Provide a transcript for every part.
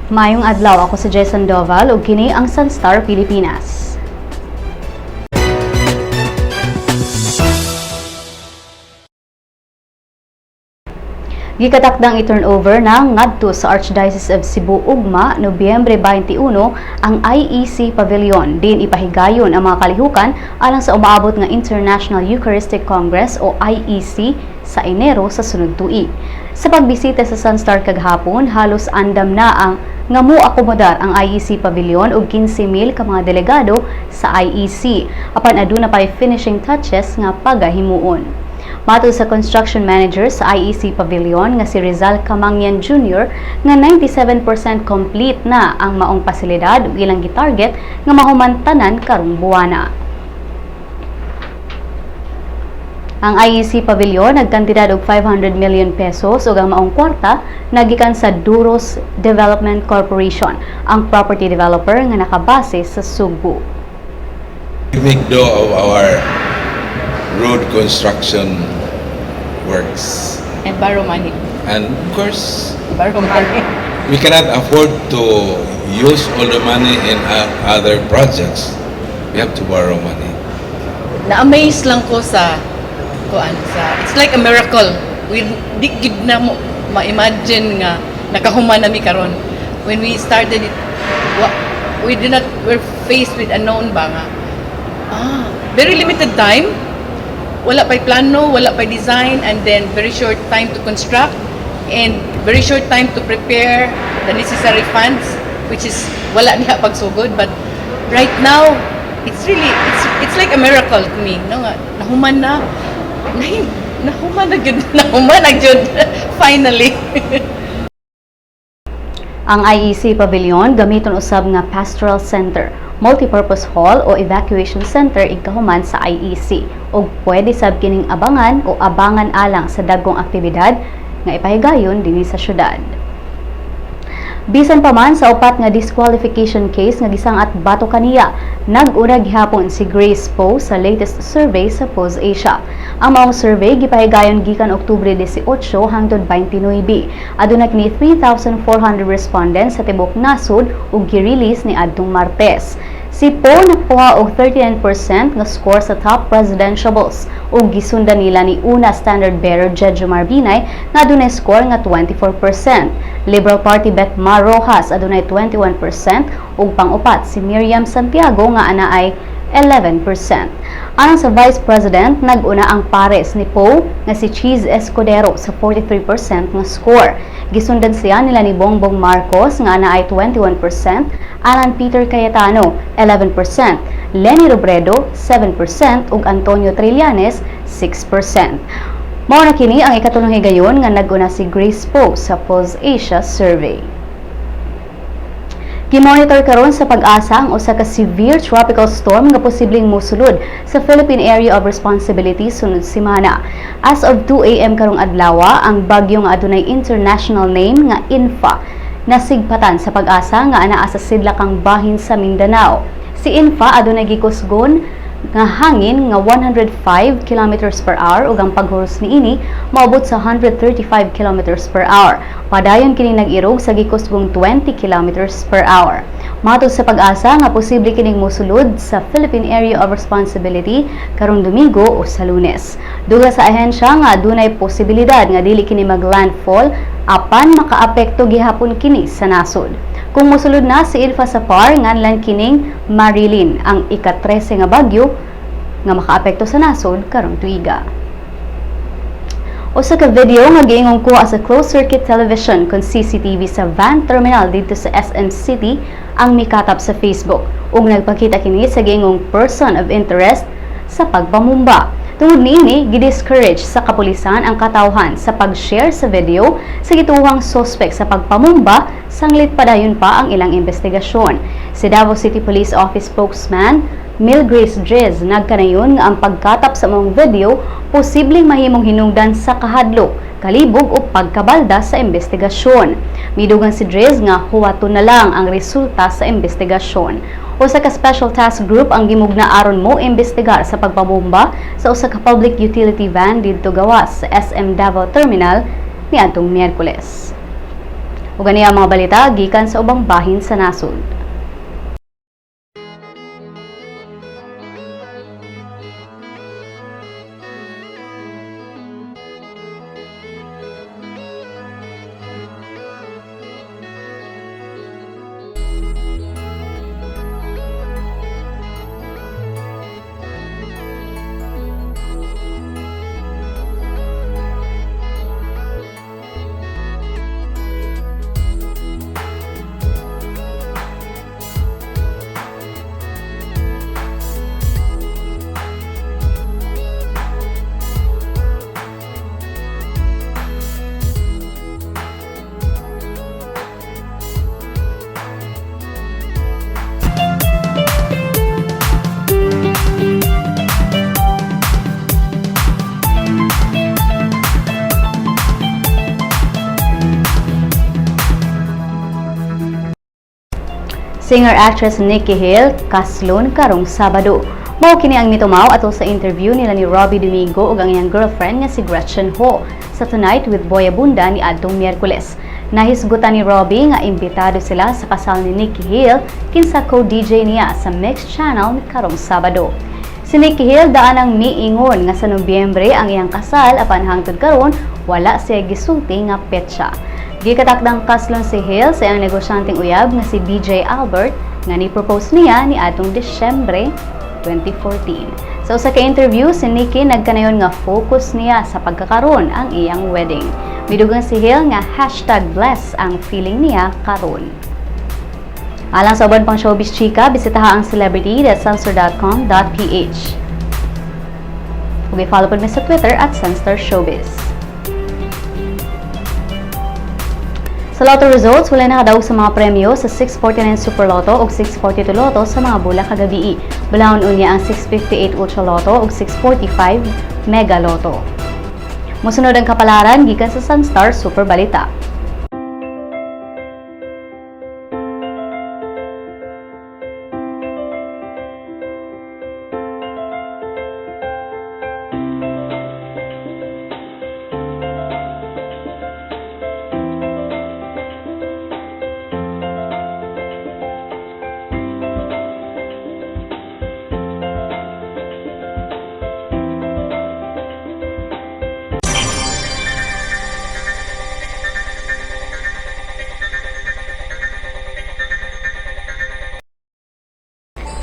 Maayong adlaw, ako si Jason Doval ug kini ang Sunstar Pilipinas. Gikatakdang i-turnover na ngadto sa Archdiocese of Cebu ugma, Nobyembre 21, ang IEC Pavilion. Din ipahigayon ang mga kalihukan alang sa umaabot nga International Eucharistic Congress o IEC sa Enero sa sunod tuig. Sa pagbisita sa Sunstar kaghapon, halos andam na ang nga mo akomodar ang IEC Pavilion og 15,000 ka mga delegado sa IEC. Apan aduna pay finishing touches nga pagahimuon. Matod sa construction manager sa IEC Pavilion nga si Rizal Camangyan Jr. nga 97% complete na ang maong pasilidad ug ilang gitarget nga mahuman tanan karong buwana. Ang IEC Pavilion nagkantidad og 500 million pesos ug ang maong kwarta nagikan sa Duros Development Corporation, ang property developer nga nakabase sa Sugbo. We make do of our road construction works. And borrow money. And of course, Borrow money. We cannot afford to use all the money in other projects. We have to borrow money. Na-amaze lang ko sa kuan sa it's like a miracle. We di gid na mo ma-imagine nga nakahuman nami karon. When we started it, we did not, we're faced with unknown ba nga. Very limited time. Wala pa'y plano, wala pa'y design, and then very short time to construct, and very short time to prepare the necessary funds, which is wala niya pagsugod. But right now, it's really, it's like a miracle to me. No, nga, nahuman na, nahuman na gyud, nahuman na gyud, finally. Ang IEC Pavilion gamiton usab nga pastoral center, multipurpose hall o evacuation center igkahuman sa IEC ug pwede sab kining abangan o abangan alang sa dagkong aktibidad nga ipahigayon dinhi sa syudad. Bisan pa man sa upat nga disqualification case nga gisangat batok kaniya, nag-una gihapon si Grace Poe sa latest survey sa Pulse Asia. Ang maong survey gipahigayon gikan Oktubre 18 hangtod 29. Aduna kini 3,400 respondents sa tibok nasod ug gi-release ni adtong Martes. Si Poe nakuha og 39% nga score sa top presidentiables ug gisundan nila ni una standard bearer Jejomar Binay nga adunay score nga 24%. Liberal Party bet Mar Roxas adunay 21% ug pang-upat si Miriam Santiago nga anaay 11%. Alang sa Vice President, nag-una ang pares ni Poe nga si Chiz Escudero sa 43% nga score. Gisundan siya nila ni Bongbong Marcos nga anaay 21%, Alan Peter Cayetano 11%, Leni Robredo 7% ug Antonio Trillanes 6%. Mao na kini ang ikatulong higayon nga nag-una si Grace Poe sa Pulse Asia survey. Gimonitor karon sa PAGASA ang usa ka severe tropical storm nga posibleng mosulod sa Philippine Area of Responsibility sunod semana. As of 2 a.m. karong adlaw, ang bagyo nga adunay international name nga Infa nasigpatan sa PAGASA nga anaa sa sidlakang bahin sa Mindanao. Si Infa adunay gikusgon nga hangin nga 105 kilometers per hour ug ang paghuros niini moabot sa 135 kilometers per hour. Padayon kini nag-irog sa gikusgong 20 kilometers per hour. Matod sa PAGASA nga posible kining mosulod sa Philippine Area of Responsibility karong Domingo o sa Lunes. Duga sa ahensya nga adunay posibilidad nga dili kini maglandfall apan makaapekto gihapon kini sa nasod. Kung mosulod na si Infa sa PAR, nganlan kining Marilyn, ang ika-13 nga bagyo nga makaapekto sa nasod karong tuiga. Usa ka video nga giingong kuha sa closed circuit television kon CCTV sa van terminal didto sa SM City ang mikatap sa Facebook ug nagpakita kini sa giingong person of interest sa pagpamumba. Tungod niini, gidiscourage sa kapulisan ang katawhan sa pag-share sa video sa gituohang suspect sa pagpamumba sanglit padayon pa ang ilang investigasyon. Si Davao City Police Office spokesman Milgrace Driz nagkanayon nga ang pagkatap sa maong video posibleng mahimong hinungdan sa kahadlok, kalibog o pagkabalda sa investigasyon. Midugang si Driz nga huwaton na lang ang resulta sa investigasyon. Usa ka special task group ang gimugna aron mo imbestigar sa pagpabomba sa usa ka public utility van didto gawas sa SM Davao Terminal niadtong Miyerkules. Ug ani ang mga balita gikan sa ubang bahin sa nasod. Singer-actress Nikki Gil kaslon karong Sabado. Mao kini ang mitumaw atol sa interview nila ni Robi Domingo ug ang iyang girlfriend nga si Gretchen Ho sa Tonight with Boy Abunda ni adtong Miyerkules. Nahisgutan ni Robi nga imbitado sila sa kasal ni Nikki Gil kinsa co-DJ niya sa Myx Channel karong Sabado. Si Nikki Gil daan ang miingon nga sa Nobyembre ang iyang kasal, apan hangtod karon wala siya gisulti nga petsa. Gikatakdang kaslon si Gil sa iyang negosyanteng uyab nga si BJ Albert nga ni-propose niya ni atong Disyembre 2014. Sa usa ka interview, si Nikki nagkanayon nga focus niya sa pagkakaroon ang iyang wedding. Midugang si Gil nga #bless ang feeling niya karon. Alang sa uban pang showbiz chika, bisitaha ang celebrity.sunstar.com.ph. Ug i-follow pod mi sa Twitter @SunstarShowbiz. Sa Lotto results, wala nakadaog sa mga premyo sa 649 Super Lotto ug 642 Lotto sa mga bola kagabii. Bulahon unya ang 658 Ultra Lotto ug 645 Mega Lotto. Mosunod ang kapalaran gikan sa Sunstar Super Balita.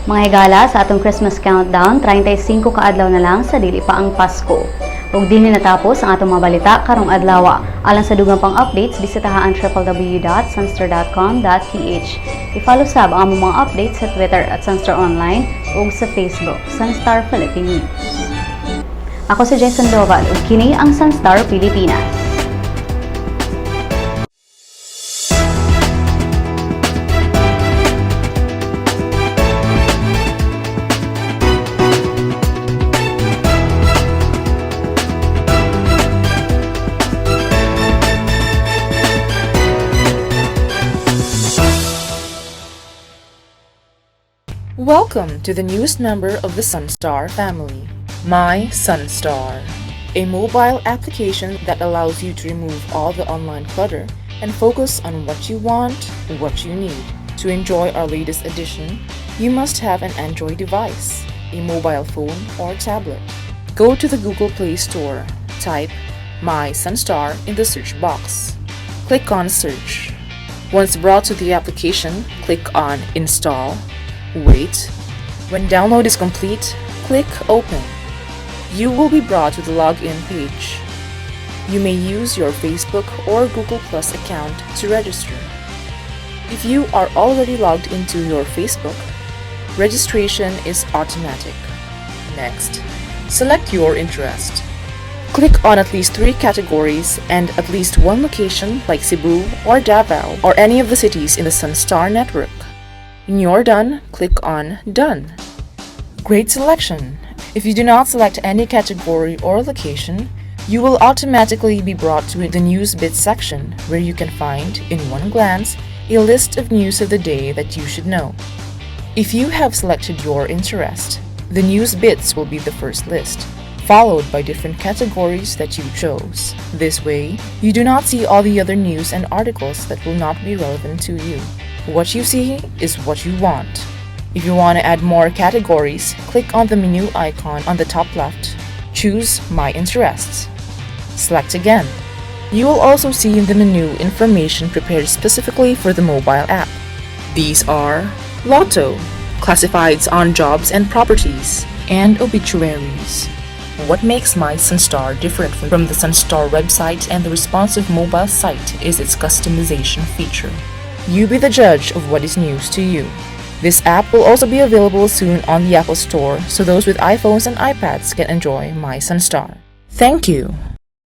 Mga higala, sa atong Christmas countdown, 35 ka adlaw na lang sa dili pa ang Pasko. Ug dinhi natapos ang atong mga balita karong adlaw. Alang sa dugang pang updates, bisitaha ang www.sunstar.com.ph. I-follow sab ang among mga updates sa Twitter @SunstarOnline ug sa Facebook, Sunstar Philippine News. Ako si Jason Doval ug kini ang Sunstar Pilipinas. Welcome to the newest member of the Sunstar family, My Sunstar, a mobile application that allows you to remove all the online clutter and focus on what you want, what you need. To enjoy our latest edition, you must have an Android device, a mobile phone or tablet. Go to the Google Play Store, type My Sunstar in the search box. Click on Search. Once brought to the application, click on Install. Wait. When download is complete, click Open. You will be brought to the login page. You may use your Facebook or Google Plus account to register. If you are already logged into your Facebook, registration is automatic. Next, select your interest. Click on at least three categories and at least one location like Cebu or Davao or any of the cities in the Sunstar network. When you're done, click on Done. Great selection! If you do not select any category or location, you will automatically be brought to the News Bits section where you can find, in one glance, a list of news of the day that you should know. If you have selected your interest, the News Bits will be the first list. Followed by different categories that you chose. This way, you do not see all the other news and articles that will not be relevant to you. What you see is what you want. If you want to add more categories, click on the menu icon on the top left. Choose My Interests. Select again. You will also see in the menu information prepared specifically for the mobile app. These are Lotto, classifieds on jobs and properties, and obituaries. What makes My Sunstar different from the Sunstar website and the responsive mobile site is its customization feature. You be the judge of what is news to you. This app will also be available soon on the Apple Store, so those with iPhones and iPads can enjoy My Sunstar. Thank you.